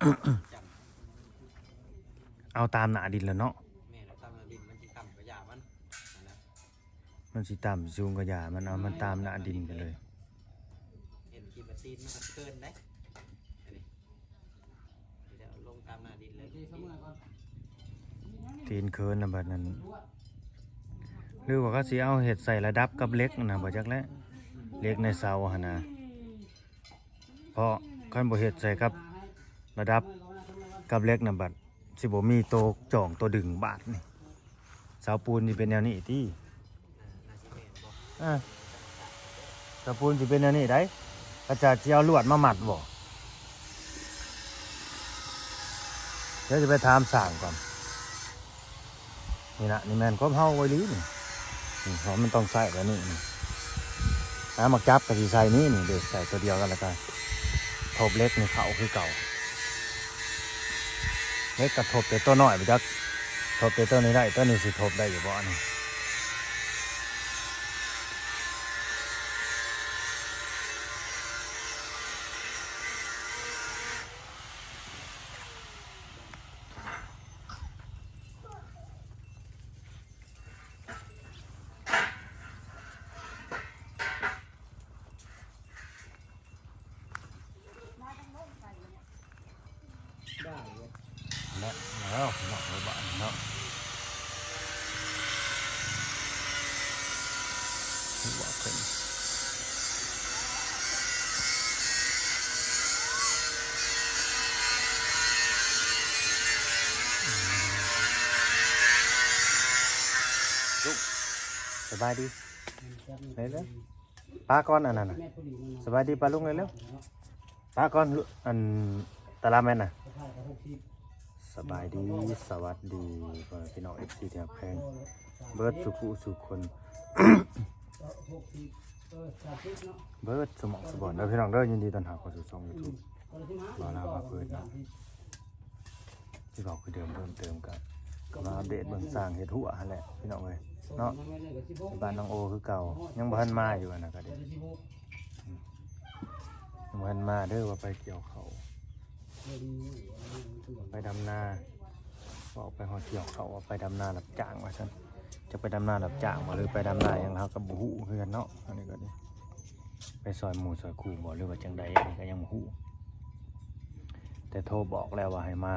ເອົາຕາມໜ້າດິນແລ້ວເນາະ. ແມ່ນ ເອົາຕາມໜ້າດິນ ມັນຊິຕ່ຳກະຢ່າມັນຫັ້ນນະ. ມັນຊິຕ່ຳຊິສູງກະຢ່າມັນ ເອົາມັນຕາມໜ້າດິນໄປເລີຍ. ເຫັນຂີ້ມາຕີນມັນກະເຄີນໄດ໋ ອັນນີ້ ນີ້ແຫຼະ ລົງຕາມໜ້າດິນເລີຍ ຕີນເຄີນນະ. ບາດນັ້ນ ຫຼືວ່າເຂົາຊິເອົາເຮັດໃສ່ລະດັບກັບເຫຼັກນະ ບໍ່ຈັກແຫຼະ ເຫຼັກໃນເສົາຫັ້ນນະ. ເພາະຄັນບໍ່ເຮັດໃສ່ກັບລະດັບກັບເຫຼັກນະ ບັດຊິບໍ່ມີໂຕຈ່ອງໂຕດຶງບາດນີ້. ເສົາປູນຊິເປັນແນວນີ້ຕິ? ອ່າ ເສົາປູນຊິເປັນແນວນີ້ໄດ໋. ເຂົາເຈົ້າຊິເອົາລວດມາມັດບໍ່? ດຽວຈະໄປຖາມຊ່າງກ່ອນ. ນີ້ນະ ນີ້ແມ່ນຄວາມເຮົາອີ່ຫຼີນີ້ ນີ້ ເພາະມັນຕ້ອງໃຊ້ແບບນີ້ນີ້. ອ່າ ໝາກຈັບກະຊິໃສ່ນີ້ນີ້ເດ້ ໃສ່ໂຕດຽວກັນ ແລ້ວກະທົບເຫຼັກນີ້ເຂົ້າຄືເກົ່າ. ເຫຼັກກະທົບແຕ່ໂຕນ້ອຍ ບໍ່ຈັກທົບແຕ່ໂຕນີ້ໄດ້. ໂຕນີ້ຊິທົບໄດ້ຢູ່ບໍ່ນີ້? ໄດ້ເລີຍ ແລະ ແລ້ວເນາະ ໄວ້ບາດນີ້ເນາະ ບໍ່ເປັນ. ລຸງ ສະບາຍດີ ໄດ້ເລີຍ. ປາກ່ອນອັນນັ້ນນະ ສະບາຍດີປາລຸງເລັວໆ ປາກ່ອນ ອັນຕະລາແມ່ນນະ. ສະບາຍດີ ສະຫວັດດີພໍ່ແມ່ພີ່ນ້ອງ ເອັຟຊີ ທີ່ຮັກແພງເບິດສູ່ຜູ້ສູ່ຄົນ ເບິດສູ່ໝ່ອງສູ່ບ່ອນເດີພີ່ນ້ອງເດີ. ຍິນດີຕ້ອນຮັບເຂົ້າສູ່ຊ່ອງຢູທູບ ບ່າວລາວພາເພີນເນາະ. ຄືເກົ່າຄືເດີມ ເພີ່ມເຕີມກະ ກະມາອັບເດດເບິ່ງຊ່າງເຮັດຮົ້ວຫັ້ນແຫຼະພີ່ນ້ອງເອີຍເນາະ. ບ້ານນ້ອງໂອຄືເກົ່າ ຍັງບໍ່ທັນມາຢູ່ຫັ້ນນະ ກະເດ້ ອືມ ຍັງບໍ່ທັນມາເດີ ວ່າໄປກ່ຽວເຂົ້າ ໄປດຳນາ ເວົ້າໄປຮອດກ່ຽວເຂົ້າ ວ່າໄປດຳນາຮັບຈ້າງວ່າຊັ້ນ. ຈັກໄປດຳນາຮັບຈ້າງບໍ່ ຫຼືໄປດຳນາຫຍັງ ເຮົາກະບໍ່ຮູ້ຄືກັນເນາະ. ອັນນີ້ກະດີ ໄປຊ່ອຍໝູ່ຊ່ອຍຄູ່ບໍ່ ຫຼືວ່າຈັ່ງໃດ ອັນນີ້ກະຍັງບໍ່ຮູ້ ແຕ່ໂທບອກແລ້ວວ່າໃຫ້ມາ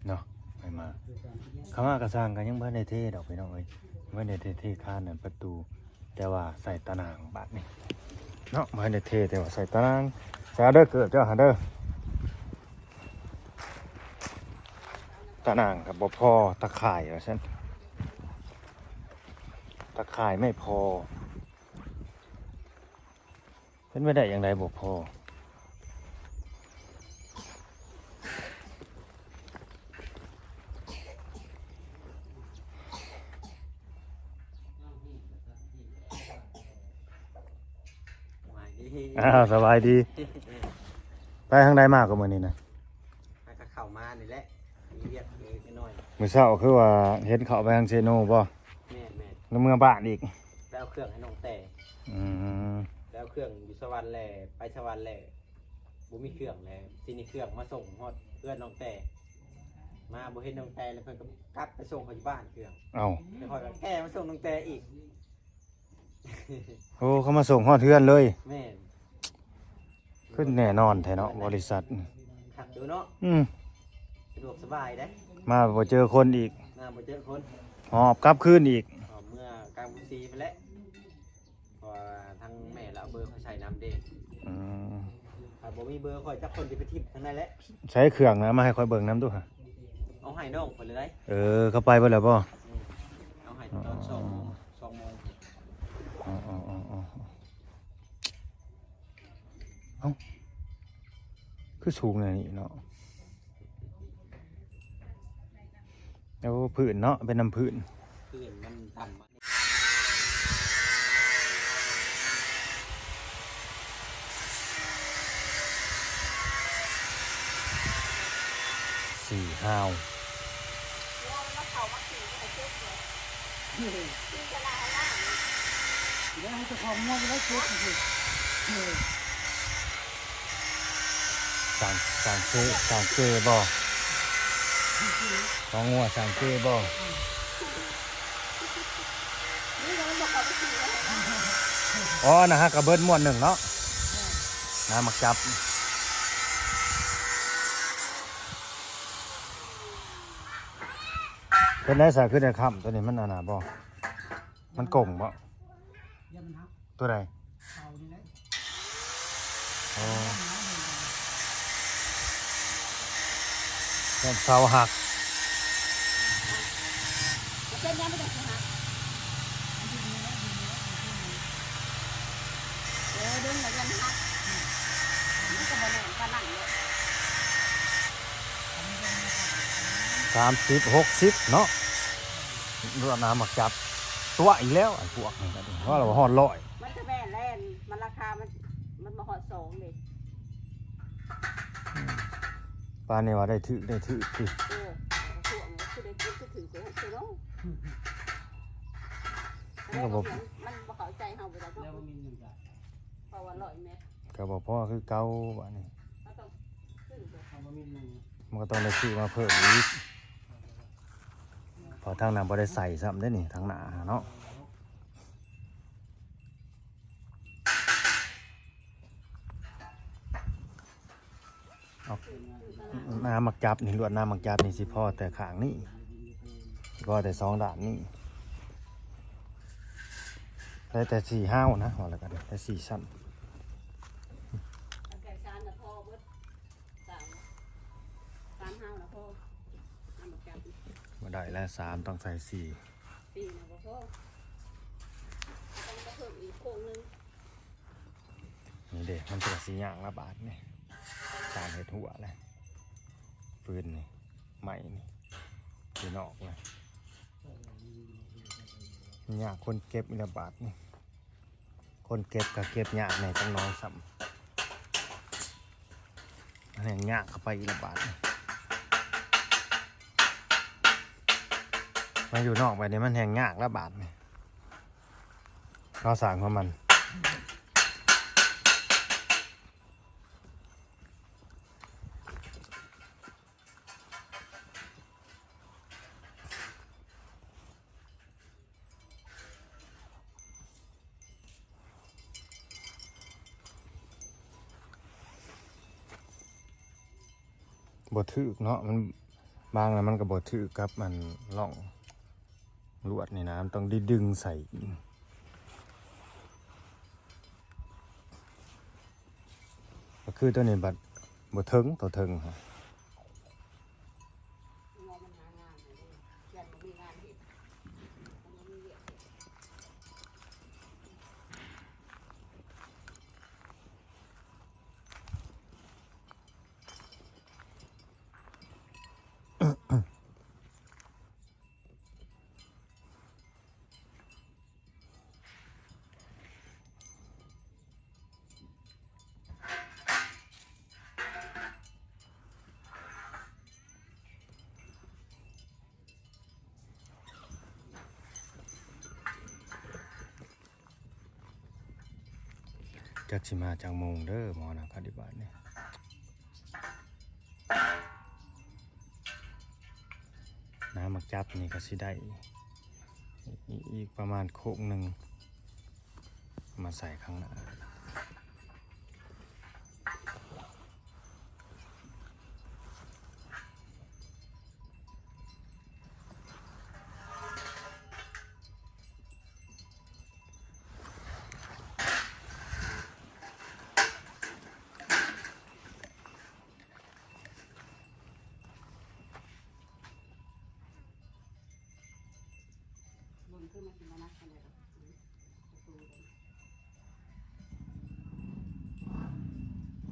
ເນາະ ໃຫ້ມາ. ຄຳວ່າກະຊ່າງ ກະຍັງບໍ່ທັນໄດ້ເທດອກພີ່ນ້ອງເອີຍ ບໍ່ທັນໄດ້ເທ ເທຄານນັ້ນປະຕູ ແຕ່ວ່າໃສ່ຕາໜ່າງບາດນີ້ເນາະ ບໍ່ທັນໄດ້ເທ ແຕ່ວ່າໃສ່ຕາໜ່າງ. ໃສ່ເດີ ເກີບເຈົ້າຫັ້ນເດີ ຕາໜ່າງກະບໍ່ພໍ ຕາຂ່າຍວ່າຊັ້ນ ຕາຂ່າຍໄມ່ພໍ. ເປັນໄປໄດ້ຈັ່ງໃດບໍ່ພໍ? ອ້າວ ສະບາຍດີ ໄປທາງໃດມາກະມື້ນີ້ນະ? ຫາກະເຂົ້າມານີ້ແຫຼະ ມີວຽກເລັກນ້ອຍ. ມື້ເຊົ້າຄືວ່າເຫັນເຂົ້າໄປທາງເຊໂນບໍ່? ແມ່ນໆ ແລ້ວເມືອບ້ານອີກ ໄປເອົາເຄື່ອງໃຫ້ນ້ອງແຕ່. ອືມ ໄປເອົາເຄື່ອງຢູ່ສະຫວັນແຫຼະ ໄປສະຫວັນແຫຼະ ບໍ່ມີເຄື່ອງແຫຼະ ຊິນີ້ເຄື່ອງມາສົ່ງຮອດເຮືອນນ້ອງແຕ່ ມາບໍ່ເຫັນນ້ອງແຕ່ ແລ້ວເພິ່ນກະກັບໄປສົ່ງເຂົາຢູ່ບ້ານເຄື່ອງ. ເອົ້າ ແລ້ວຂ້ອຍກະແກ່ມາສົ່ງນ້ອງແຕ່ອີກ. ໂອ້ ເຂົາມາສົ່ງຮອດເຮືອນເລີຍ. ແມ່ນ ຄືແນ່ນອນແທ້ເນາະ ບໍລິສັດ. ຄັກຢູ່ເນາະ. ອືມ ສະດວກສະບາຍເດ້ ມາບໍ່ເຈີຄົນອີກ ມາບໍ່ເຈີຄົນ ຫອບກັບຄືນອີກ ຫອບເມືອກາງບຸນສີພຸ້ນແຫຼະ ເພາະວ່າທາງແມ່ລາວເອົາເບີຂ້ອຍໃສ່ນຳເດ້. ອືມ ຖ້າບໍ່ມີເບີຂ້ອຍຈັກຄົນຊິໄປຖິ້ມທາງໃດແຫຼະ. ໃສເຄື່ອງນະ ມາໃຫ້ຂ້ອຍເບິ່ງນຳດູຫະ. ເອົາໃຫ້ນ້ອງເພິ່ນເລີຍໄດ໋. ເອີ ເຂົາໄປເບິດແລ້ວບໍ່? ອືມ ເອົາໃຫ້ຕອນສອງໂມງ ສອງໂມງ. ອໍໆໆໆ ເອົ້າ ຄືສູງແນວນີ້ເນາະ. ໂອ້ ພື້ນເນາະ ເປັນນ້ຳພື້ນ ພື້ນມັນຕ່ຳ. ສີ່ຫ້າວ ແລ້ວໃຫ້ເຈົ້າຂອງງົວໄປເກັບ. ສ້າງ ສ້າງເກ ສ້າງເກບໍ່? ຂອງງົວສ້າງເກບໍ່? ອໍ ນະຮະ ກະເບິດໝວດໜຶ່ງເນາະ ນະໝາກຈັບ. ເປັນໄດສະ ຄືໄດ້ຄ້ຳ ໂຕນີ້ມັນອັນນະບໍ່? ມັນກົງບໍ່? ຢ້ານມັນຫັກ ໂຕໃດ? ເສົານີ້ແຫຼະ ອໍ ຢ້ານເສົາຫັກ ເປັນຫຍັງມັນຈັ່ງຊິຫັກ? ເອີ ດຶງແລ້ວຢ້ານມັນຫັກ ມັນກໍບໍ່ແໜ້ນປານນັ້ນເນາະ. ສາມສິບ ຫົກສິບເນາະ ລວດນ້ຳໝາກຈັບຕົວະອີກແລ້ວ ໄອ້ພວກນີ້ກໍດີ ວ່າແລ້ວວ່າຮອດຮ້ອຍ ມັນກໍແມ່ນແຫຼະ ມັນລາຄາມັນ ມັນບໍ່ຮອດສອງເດ້. ປານນີ້ວ່າໄດ້ຖືກ ໄດ້ຖືກຕິ ເອີ ພວກນີ້ຄືໄດ້ຖືກ ຄືຖືກໄປຊັ້ນເນາະ ມັນກໍບໍ່ ມັນບໍ່ເຂົ້າໃຈເຮົາບໍ່ໄດ້ເນາະ ເພາະວ່າຮ້ອຍແມັດ ກໍບໍ່ພໍຄືເກົ່າບາດນີ້ ມັນກໍຕ້ອງໄດ້ຊື້ມາເພີ່ມອີກ ເພາະທາງໜ້າບໍ່ໄດ້ໃສ່ຊ້ຳເດ້ນີ້ ທາງໜ້າເນາະ. ເອົາ ນ້ຳໝາກຈັບນີ້ ລວດນ້ຳໝາກຈັບນີ້ຊິພໍແຕ່ຂ້າງນີ້ ຊິພໍແຕ່ສອງດ້ານນີ້ ໄດ້ແຕ່ສີ່ຮາວນະ ວ່າແລ້ວກໍໄດ້ ໄດ້ສີ່ຊັ້ນ ສາມ ສາມຮາວນະພໍ ນ້ຳໝາກຈັບ ບໍ່ໄດ້ແລ້ວ ສາມ ຕ້ອງໃສ່ສີ່ ສີ່ນະບໍ່ພໍ ຕ້ອງມາເພີ່ມອີກໂຄ້ງໜຶ່ງ. ນີ້ເດ້ ມັນກໍຊິຍາກລະບາດນີ້ ການເຮັດຮົ້ວແຫຼະ ຟືນນີ້ ໄມ້ນີ້ ຢູ່ນອກແຫຼະ ຍາກຄົນເກັບລະບາດນີ້ ຄົນເກັບກໍເກັບຍາກແດ່ຈັກໜ້ອຍຊ້ຳ ມັນແຮ່ງຍາກເຂົ້າໄປອີກລະບາດນີ້ ມາຢູ່ນອກບາດນີ້ ມັນແຮ່ງຍາກລະບາດນີ້. ເຮົາສ້າງຂອງມັນ ບໍ່ຖືກເນາະ ມັນ ບາງແລ້ວມັນກໍບໍ່ຖືກກັບອັນຮ່ອງ ລວດນີ້ນະ ມັນຕ້ອງໄດ້ດຶງໃສ່ອີກ ກໍຄືໂຕນີ້ບັດບໍ່ເຖິງ ໂຕເທິງຫັ້ນ. ຈັກຊິມາຈັກໂມງເດີ ໝໍນະ ປະຕິບັດນີ້ ນ້ຳໝາກຈັບນີ້ກໍຊິໄດ້ອີກປະມານໂຄກໜຶ່ງ ມາໃສ່ຂ້າງໜ້າ.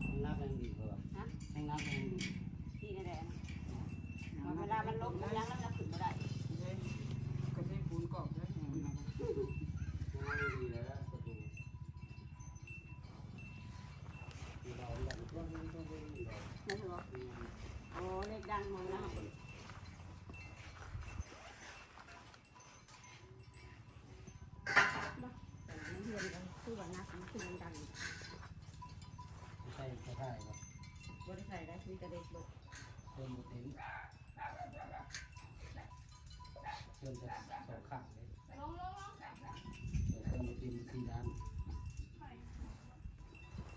ແຮງນັບແຮງດີເພິ່ນວ່າ ຮະ? ແຮງນັບແຮງດີ ດີແທ້ໆ ເວລາມັນລົງມັນຍັງ ແລ້ວມັນຂຶ້ນບໍ່ໄດ້ ເດ້ ກະເທປູນກອກເດີ ແຮງນັບແຮງດີແລ້ວ ປະຕູ ແມ່ນບໍ່? ໂອ້ ເລກດັງເນາະ ເຮືອນ ຄືວ່ານັກ ຄືມັນດັງ ໃສ່ ໃສ່ໄດ້ບໍ່? ບໍ່ໄດ້ໃສ່ໄດ້ ມີແຕ່ເດັກລົງ ເຕີມບໍ່ເຕັມ ເຕີມແຕ່ສອງຂ້າງເດ້ ເຕີມບໍ່ເຕັມສີ່ດ້ານ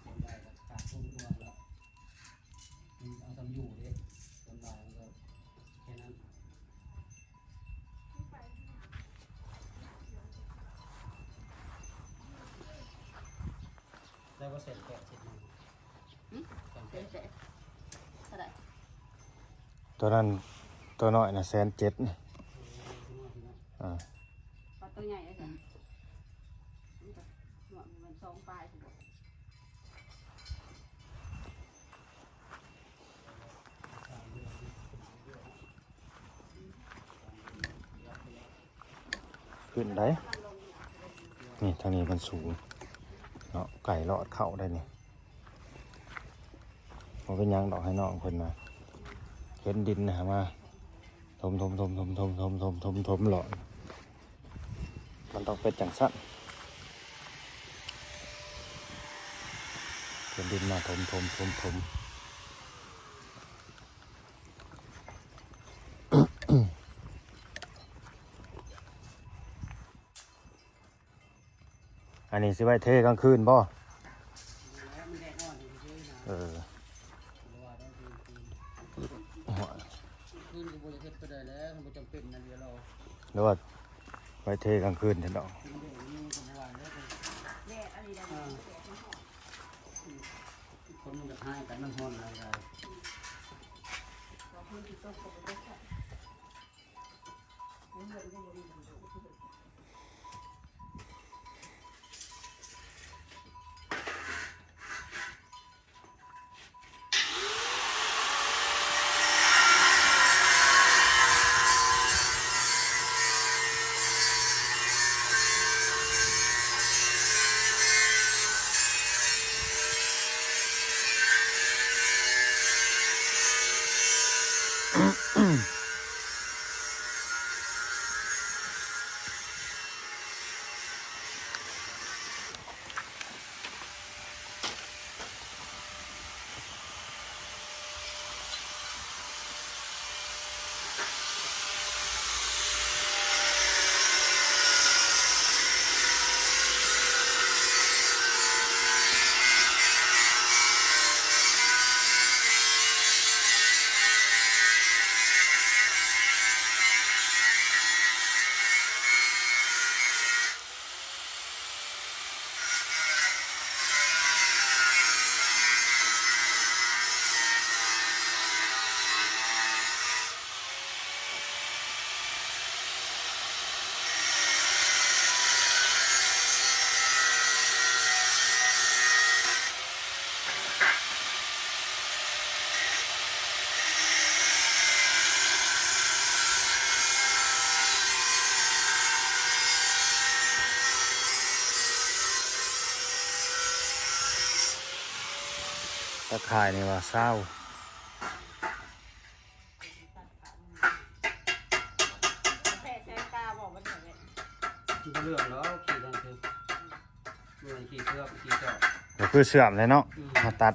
ເຕີມໄດ້ກໍຂາດທຸນຕົວແລ້ວ ເອົາສ່ຳຢູ່ເດ້ ສ່ວນຫຼາຍມັນກໍແຄ່ນັ້ນ. ໄດ້ບໍ່ແສນແປດ ເຈັດໜຶ່ງ ຫຶ? ແສນແປດ ເທົ່າໃດ? ຕົວນັ້ນ ຕົວນ້ອຍນະ ແສນເຈັດ ເອີ ຕົວນ້ອຍເນາະ ອ່າ ປາຕົວໃຫຍ່ເດ້ ມັນກໍ ມັນສອງປາຍ ຂຶ້ນໄດ໋ ນີ້ ທາງນີ້ມັນສູງເນາະ ໄກ່ລອດເຂົ້າໄດ້ນີ້ ບໍ່ເປັນຫຍັງດອກ ໃຫ້ນ້ອງເພິ່ນນະ ເຫັນດິນນະ ມາຖົມໆໆໆໆໆໆໆ ເລາະ ມັນຕ້ອງເປັນຈັ່ງຊັ້ນ ເປັນດິນມາຖົມໆໆໆ. ອັນນີ້ຊິໄວ້ເທກາງຄືນບໍ່? ແລ້ວມັນແດດອ່ອນຊື່ໆນະ ເອີ ຄືນກໍບໍ່ຢາກເຮັດປານໃດແລ້ວ ມັນບໍ່ຈຳເປັນນະ ດຽວລອ ຫຼືວ່າໄວ້ເທກາງຄືນຊັ້ນດອກ ແດດອັນນີ້ໄດ໋ ອ່າ ແດດມັນຮ້ອນ ຄົນມັນຢາກຮ້າຍກັນ ມັນຮ້ອນຫຼາຍໆ ວ່າຄືນຊິຕົກກໍບໍ່ຕົກ ຕາຂ່າຍນີ້ວ່າຊາວ ແປະໃສ່ກາບໍ່ ມັນເຫຼືອງດອກ ຂີ້ມັນຄື ບໍ່ແມ່ນຂີ້ເຊື່ອມ ຂີ້ຈອກ ກໍຄືເຊື່ອມແຫຼະເນາະ ອືມ ເຮົາຕັດ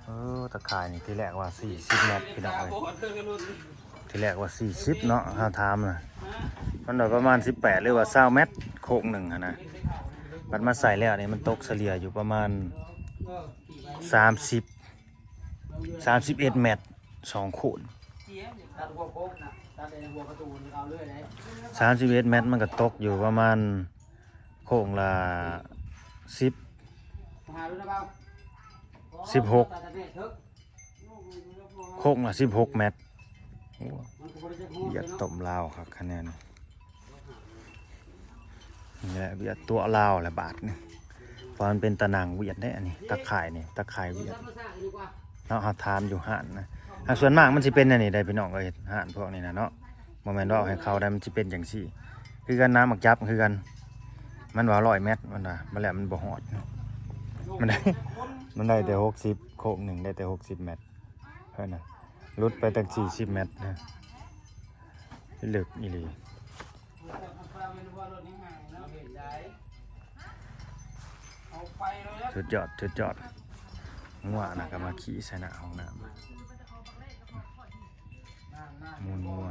ເອີ ຕາຂ່າຍນີ້ທີແລກວ່າສີ່ສິບແມັດ ພີ່ນ້ອງເອີຍ ທີແລກວ່າສີ່ສິບເນາະ ເຮົາຖາມນະ ມັນໄດ້ປະມານສິບແປດ ຫຼືວ່າຊາວແມັດ ໂຄກໜຶ່ງຫັ້ນນະ ບັດມາໃສ່ແລ້ວນີ້ ມັນຕົກສະເລ່ຍຢູ່ປະມານສາມສິບ ສາມສິບເອັດແມັດ ສອງໂຄນ ຕັດຫົວໂຄກນະ ຕັດໃນຫົວປະຕູນີ້ເອົາເລີຍເດ້ ສາມສິບເອັດແມັດ ມັນກໍຕົກຢູ່ປະມານໂຄກລະສິບ ຫາດູນະບ່າວ ສິບຫົກ ໂຄກລະສິບຫົກແມັດ ໂອ້ ວຽດຕົ້ມລາວຄັກຄະແນນ ນີ້ແຫຼະ ວຽດຕົວະລາວແຫຼະບາດນີ້ ເພາະມັນເປັນຕາໜ່າງວຽດເດ້ ອັນນີ້ ຕາຂ່າຍນີ້ ຕາຂ່າຍວຽດເນາະ ເຮົາຖາມຢູ່ຮ້ານນະ ຫາກສ່ວນມາກມັນຊິເປັນແນວນີ້ໄດ໋ ພີ່ນ້ອງເອີຍ ຮ້ານພວກນີ້ນະເນາະ ບໍ່ແມ່ນເວົ້າໃຫ້ເຂົາໄດ໋ ມັນຊິເປັນຈັ່ງຊີ້ ຄືກັນນະ ໝາກຈັບຄືກັນ ມັນວ່າຮ້ອຍແມັດ ມັນວ່າ ມັນແລ້ວມັນບໍ່ຮອດ ມັນໄດ້ ມັນໄດ້ແຕ່ຫົກສິບ ໂຄກໜຶ່ງໄດ້ແຕ່ຫົກສິບແມັດ ເອີນະ ຫຼຸດໄປຕັ້ງສີ່ສິບແມັດນະ ເລິກອີ່ຫຼີ ສຸດຍອດ ສຸດຍອດ ງົວນະກໍມາຂີ້ໃສ່ໜ້າຫ້ອງນ້ຳ ມູນງົວ.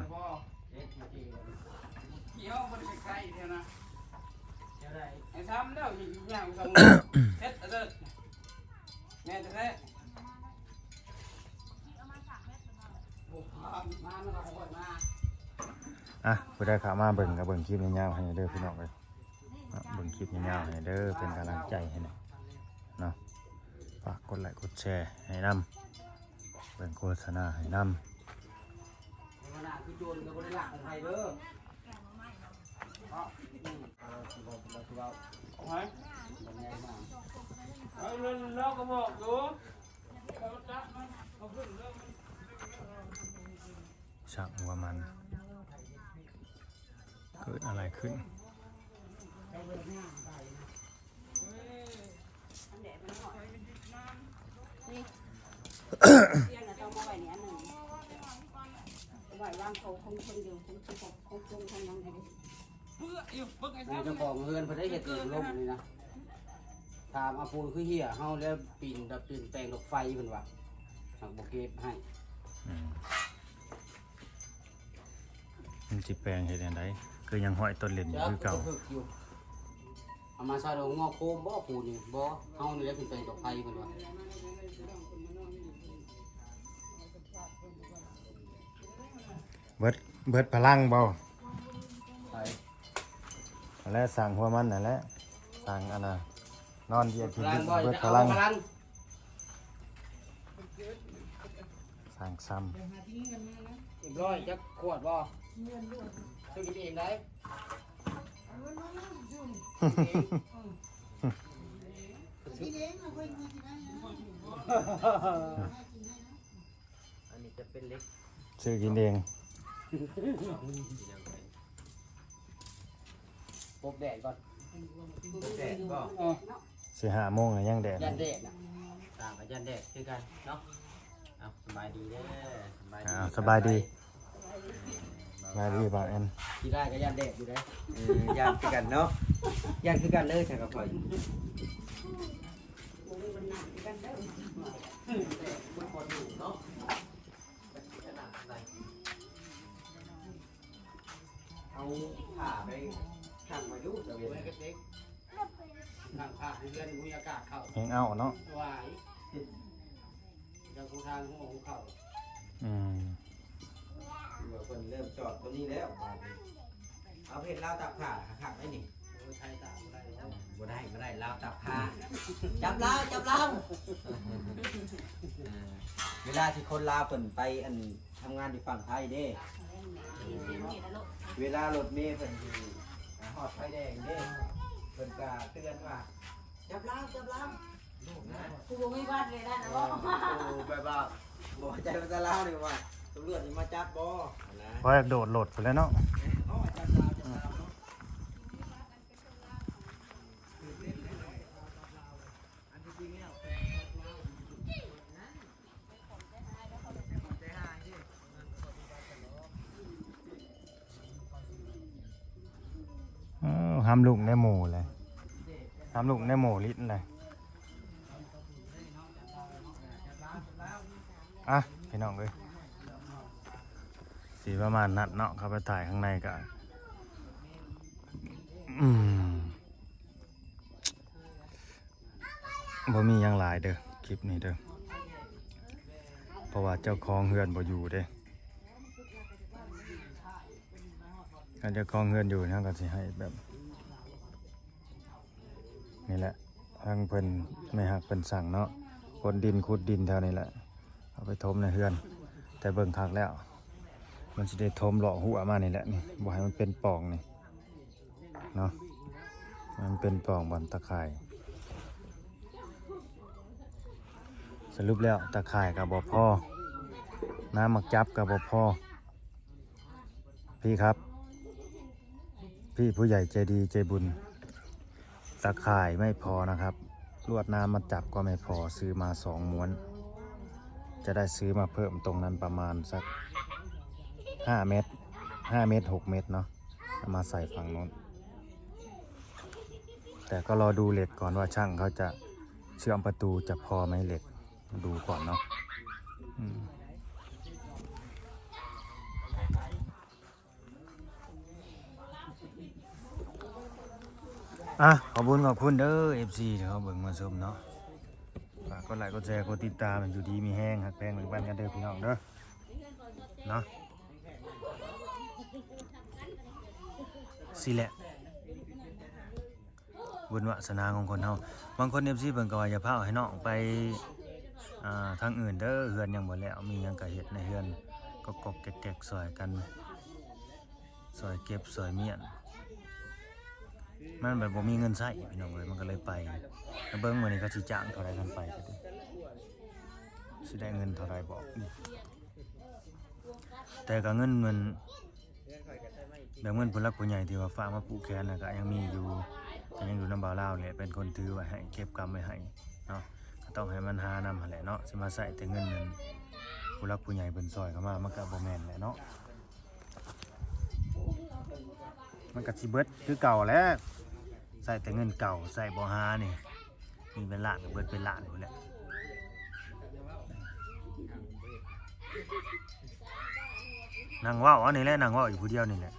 ອ່ະ ຜູ້ໃດເຂົ້າມາເບິ່ງກໍເບິ່ງຄລິບຍາວໆໃຫ້ເດີພີ່ນ້ອງເອີຍ. ເນາະ ເບິ່ງຄລິບຍາວໆໃຫ້ເດີ ເປັນກຳລັງໃຈໃຫ້ແດ່ເນາະ. ຝາກກົດໄລກົດແຊໃຫ້ນຳ ເບິ່ງໂຄສະນາໃຫ້ນຳ. ຊ່າງຫົວມັນ ເກີດອະໄລຂຶ້ນ? ນີ້ ຕຽງນະ ຕ້ອງມາໄວ້ນີ້ອັນໜຶ່ງ ໄວ້ວາງຂອງຄົນຢູ່ ຂອງຄົນຂອງຫຍັງໃຫ້. ເຈົ້າຂອງເຮືອນເພິ່ນໄດ້ເຮັດເອງລົງນີ້ນະ ຖາມອາປູນຄືເຫ້ຍເຮົາແລ້ວ ປິ່ນ ປິ່ນແປງດອກໄຟເພິ່ນວ່າ ຫາກບໍ່ເກັບໃຫ້. ອືມ ມັນຊິແປງເຮັດແນວໃດ ຄືຍັງຫ້ອຍຕົ້ນເຫຼັ້ນຢູ່ຄືເກົ່າ. ເອົາມາໃສ່ດອກງອໂຄມບໍ່ປູນີ້ ບໍ່ ເຮົານີ້ແຫຼະຂຶ້ນໄປດອກໄຟເພິ່ນວ່າ. ເບິດ ເບິດພະລັງບໍ່? ໄປ ຫັ້ນແຫຼະ ສ້າງຫົວມັນຫັ້ນແຫຼະ ສ້າງອັນນ່າ ນອນຢຽດທີ່ເບິດພະລັງ. ສ້າງຊ້ຳ ຮຽບຮ້ອຍ ຈັກຂວດບໍ່? ຊື້ກິນເອງໄດ້. ອັນນີ້ຈະເປັນເຫຼັກ ຊື້ກິນເອງ. ປົບແດດກ່ອນ ປົບແດດບໍ່? ເອີ ຊິຫ້າໂມງແລ້ວຍັງແດດ ຢ້ານແດດນະ ຕ່າງກໍຢ້ານແດດຄືກັນເນາະ. ເອົາ ສະບາຍດີເດີ ສະບາຍດີ. ເອົາ ສະບາຍດີ ສະບາຍດີບ່າວແອນ. ຂີ້ລ້າຍກໍຢ້ານແດດຢູ່ເດ້. ເອີ ຢ້ານຄືກັນເນາະ ຢ້ານຄືກັນເລີຍ ຊັ້ນກໍຂ້ອຍ. ເອົາຜ້າໄປຂັງໄວ້ດູຕະເວັນ ນັ່ງຜ້າໃຫ້ເຮືອນມີອາກາດເຂົ້າ ແຮງເອົາເນາະ. ຫວາຍ ເຈົ້າຜູ້ທາງຫົວຂອງເຂົາ. ອືມ ເມື່ອເພິ່ນເລີ່ມຈອດຕົວນີ້ແລ້ວ ບາດນີ້ ເອົາເຮັດລາວຕາກຜ້າຄັກໆໄດ໋ນີ້. ໂອ້ຍ ໄທຕາກບໍ່ໄດ້ ບໍ່ໄດ້ ບໍ່ໄດ້ ລາວຕາກຜ້າ. ຈັບລາວ ຈັບລາວ. ເອີ ເວລາທີ່ຄົນລາວເພິ່ນໄປ ອັນ ທຳງານຢູ່ຝັ່ງໄທເດ້ ເວລາລົດເມເພິ່ນຊິຮອດໄຟແດງເດ້ ເພິ່ນກະເຕືອນວ່າ ຈັບລາວ ຈັບລາວ. ກູບໍ່ມີບັດເລີຍນະ. ເອີ ກູແບບວ່າບໍ່ໃຈພາສາລາວນີ້ວ່າ ຕຳຫຼວດນີ້ມາຈັບບໍ່ຫັ້ນນະ. ພໍຢາກໂດດລົດພຸ້ນແຫຼະເນາະ. ອໍ ຈັບລາວ ຈັບລາວເນາະ. ເອີ ຫ້າມລຸກໃນໝູ່ແຫຼະ ຫ້າມລຸກໃນໝູ່ລິດແຫຼະ. ອ່ະ ພີ່ນ້ອງເອີຍ ຊິປະມານນັ້ນເນາະ ເຂົ້າໄປຖ່າຍຂ້າງໃນກະ ອືມ ບໍ່ມີຫຍັງຫຼາຍເດີ ຄລິບນີ້ເດີ ເພາະວ່າເຈົ້າຂອງເຮືອນບໍ່ຢູ່ເດ້. ຄັນເຈົ້າຂອງເຮືອນຢູ່ ເຮົາກໍຊິໃຫ້ແບບນີ້ແຫຼະ ທາງເພິ່ນ ແມ່ຮັກເພິ່ນສັ່ງເນາະ ຂົນດິນ ຂຸດດິນແຖວນີ້ແຫຼະ ເອົາໄປຖົມໃນເຮືອນ. ແຕ່ເບິ່ງຄັກແລ້ວ ມັນຊິໄດ້ຖົມເລາະຮົ້ວມານີ້ແຫຼະ ນີ້ ບໍ່ໃຫ້ມັນເປັນປ່ອງນີ້. ເນາະ ມັນເປັນປ່ອງບ່ອນຕາຂ່າຍ. ສະຫຼຸບແລ້ວຕາຂ່າຍກໍບໍ່ພໍ ນ້ຳໝາກຈັບກໍບໍ່ພໍ. ພີ່ຄັບ ພີ່ຜູ້ໃຫຍ່ໃຈດີໃຈບຸນ ຕາຂ່າຍໄມ່ພໍນະຄັບ ລວດນ້ຳໝາກຈັບກໍໄມ່ພໍ ຊື້ມາສອງມ້ວນ ຈະໄດ້ຊື້ມາເພີ່ມຕົງນັ້ນປະມານສັກຫ້າເມັດ ຫ້າເມັດ ຫົກເມັດເນາະ. ເອົາມາໃສ່ຝັ່ງໂນ້ນ ແຕ່ກໍລໍດູເຫຼັກກ່ອນວ່າຊ່າງເຂົາຈະເຊື່ອມປະຕູຈະພໍໄໝເຫຼັກ. ดูก่อนเนาะ อืม อ่ะ ขอบคุณขอบคุณเด้อ เอฟซี ที่เขาเบิ่งมาชมเนาะ ฝากกดไลค์กดแชร์กดติดตาม อยู่ดีมีแฮง ฮักแพงแบ่งปันกันเด้อพี่น้องเด้อ เนาะ สิแหละ บุญวาสนาของคนเฮา บางคน เอฟซี เพิ่นก็ว่าอย่าพาให้น้องไป อ่า ทางอื่นเด้อ เฮือนยังบ่แล้ว มีหยังก็เฮ็ดในเฮือน กอกๆแกกๆ ซ่อยกัน ซ่อยเก็บซ่อยเมี้ยน มันแบบบ่มีเงินใช้พี่น้องเอ้ย มันก็เลยไป แล้วเบิ่งมื้อนี้เขาสิจ้างเท่าใดกันไป สิได้เงินเท่าใดบอก แต่ก็เงินมัน แบบเงินผู้หลักผู้ใหญ่ที่ว่าฝากมาผูกแขนน่ะ ก็ยังมีอยู่ ก็ยังอยู่นำบ่าวลาวแหละ เป็นคนถือไว้ให้ เก็บกำไว้ให้เนาะ ก็ต้องให้มันหานำหั้นแหละเนาะ สิมาใช้แต่เงินนั้น ผู้หลักผู้ใหญ่เพิ่นซ่อยเข้ามา มันก็บ่แม่นแหละเนาะ มันก็สิเบิดคือเก่าแหละ ใช้แต่เงินเก่า ใช้บ่หานี่ มีเป็นล้านก็เบิดเป็นล้านพู้นแหละ นั่งเว้าเอานี่แหละ นั่งเว้าอยู่ผู้เดียวนี่แหละ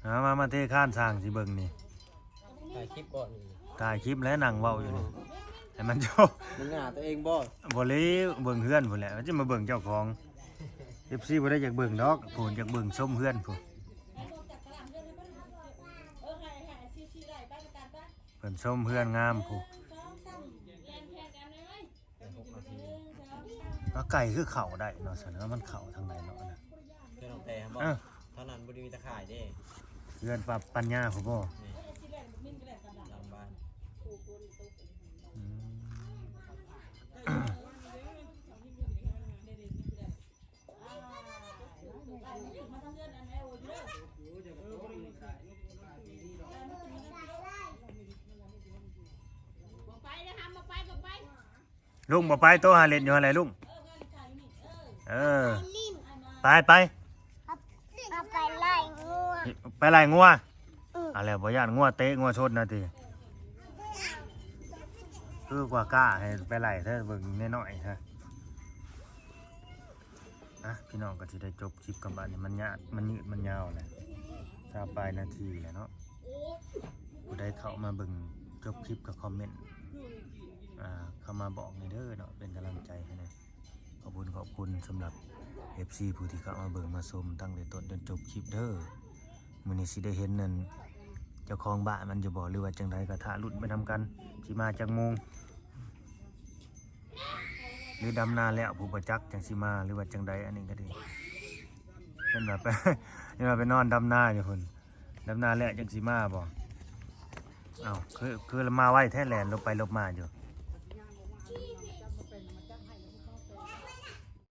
เอามา มาเทคานสร้างสิเบิ่งนี่ ถ่ายคลิปก่อน ถ่ายคลิปแล้วนั่งเว้าอยู่นี่ ให้มันจบ มันหน้าตัวเองบ่ บ่เลยเบิ่งเฮือนพู้นแหละ มันจะมาเบิ่งเจ้าของ เอฟซี บ่ได้อยากเบิ่งดอก พู้นอยากเบิ่งชมเฮือนพู้น เพิ่นชมเฮือนงามพู้น แล้วไก่คือเข้าได้เนาะ ซั่นเนาะ มันเข้าทางใดเนาะนะ เฮือนน้องแต่บ่ เออ เท่านั้นบ่ได้มีตะข่ายเด้ เฮือนปะปัญญาพู้นบ่ นี่ หลังบ้าน อืม ลุงบ่ไป โตหาเล่นอยู่หั่นแหละลุง เออ ไป ไป เอาไปไล่งัว ไปไล่งัว อืม เอาแล้วบ่ย่านงัวเตะงัวชนนะติ คือกว่ากล้าให้ไปไล่แท้ เบิ่งน้อยๆ ฮะ อ่ะ พี่น้องก็สิได้จบคลิปกันบัดนี้ มันยาด มันยืด มันยาวแหละ ซาวปลายนาทีแหละเนาะ ผู้ใดเข้ามาเบิ่งจบคลิปก็คอมเมนต์ อ่า เข้ามาบอกแหน่เด้อเนาะ เป็นกำลังใจให้แหน่ ขอบคุณ ขอบคุณสำหรับ เอฟซี ผู้ที่เข้ามาเบิ่งมาชมตั้งแต่ต้นจนจบคลิปเด้อ มื้อนี้สิได้เห็นนั่น เจ้าของบ้านมันอยู่บ่ หรือว่าจั่งใดก็ท่าลุ้นไปนำกัน สิมาจักโมง หรือดำนาแล้วผู้บ่จักจั่งสิมา หรือว่าจั่งใด อันนี้ก็ดี เห็นว่าไป เห็นว่าไปนอนดำนาอยู่พุ้น ดำนาแล้วจั่งสิมาบ่ เอ้า คือ คือมาไวแท้ แล่นหลบไปหลบมาอยู่